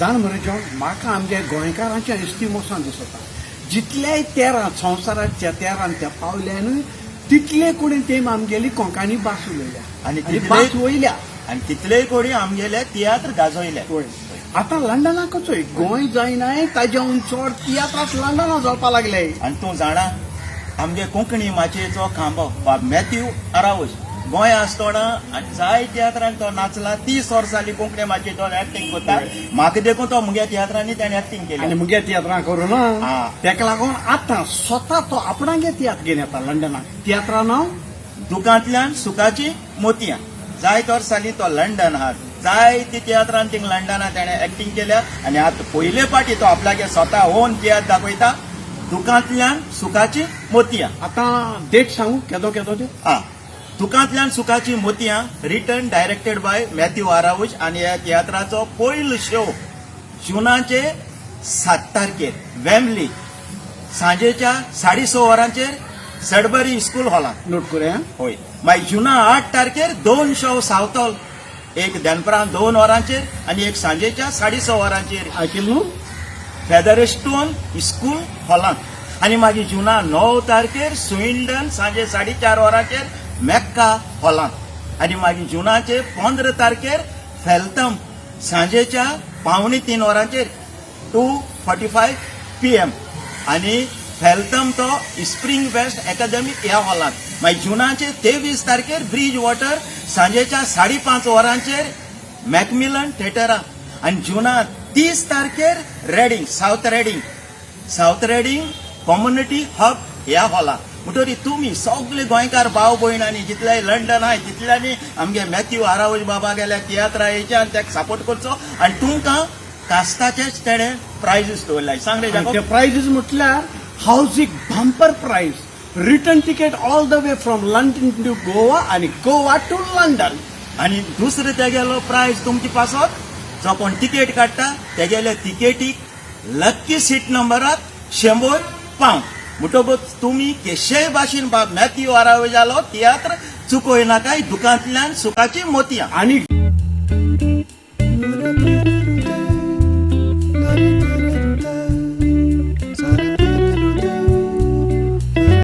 जाण मरे जॉन, म्हाका आमगे गोंयकारांचें इस्तिमोसान दिसता. जितलेय तेरां संवसाराच्या तेरान ते पावले न्हय, तितले कडेन ते आमगेली कोंकणी भास उलयल्या आनी आनी भास वयल्या. आनी तितलेय कोडी आमगेले तियात्र गाजयले. पळय, आतां लंडनाकच चोय, गोंय जायनाय ताज्याहून चड तियात्रास लंडना जावपा लागले. आनी तूं जाणा, आमगे कोंकणी माचयेचो खांबो बाब मॅथ्यू आरावज गोंय आसतना आनी जाय तियात्रान तो नाचला. 30 वर्सां जाली कोंकणी माचयेर तो एक्टींग करता. म्हाका देखून तो मुगे तियात्रांनी ताणें एक्टींग आनी केली. मुगे तियात्रां करूं ना. हा. तेका लागून आतां स्वता तो आपणागे तियात्र घेवन येता लंडनाक. तियात्रा नांव दुकांतल्यान सुखाची मोतयां. जायत वर्स जाली तो लंडन आहा. जायती तियात्रान थिंग लंडना ताणें एक्टींग केल्या आनी आतां पयले फावटी तो आपल्यागे स्वता ओन तियात्र दाखयता, दुकांतल्यान सुखाची मोतयां. आतां डेट सांगू, केदो केदो ते? आ, दुकांतल्यान सुखाची मोतयां, रिटन डायरेक्टेड बाय मॅथ्यू आरावूज. आनी ह्या तियात्राचो पयलो शो जुनाचे 7 तारखेर वेम्बली, सांजेच्या 6:30 वरांचेर, सडबरी स्कूल हॉलांत. नोट करूया. होय. मागीर जुना 8 तारखेर दोन शो सावथॉल, एक दनपरां 2 वरांचेर आनी एक सांजेच्या 6:30 वरांचेर. आयकेल न्हू? फेदरस्टोन स्कूल हॉलांत. आनी मागीर जुना 9 तारखेर स्विंडन, सांजे 4:30 वरांचेर, मेक्का हॉलांत. आनी मागीर जुनाचे 15 तारखेर फेल्थम, सांजेच्या 2:45 वरांचेर, 2:45 PM, आनी फेल्थम तो स्प्रिंग वेस्ट एकादमी ह्या हॉलांत. मागीर जुनाचे 23 तारखेर ब्रीज वॉटर, सांजेच्या 5:30 वरांचेर, मॅकमिलन थिएटरां. आनी जुना 30 तारखेर reading, south reading, south reading community hub ह्या हॉलांत. म्हणटरी तुमी सगळे गोंयकार भाव भयणांनी, जितले लंडन आहाय तितल्यांनी आमगे मॅथ्यू आरावज बाबा गेल्या तियात्रा येयचे आनी ताका सपोर्ट करचो. आनी तुमकां कास्ताचेच तेणे प्रायजीस दवरले. सांग रे. आनी जाकोब. ते प्रायजीस म्हटल्यार हावजीक bumper prize, return ticket all the way from London to Goa आनी गोवा टू लंडन. आनी दुसरो तेगेलो प्रायज तुमचे पासत, जो कोण तिकेट काडटा तेगेले तिकेटीक लक्की सीट नंबराक 100 पावंड. म्हणटकूच तुमी केशेय भाशेन बाब मॅथ्यू आरावजालो तियात्र चुकोय नाकाय, दुकांतल्यान सुखाची मोतयां. आनी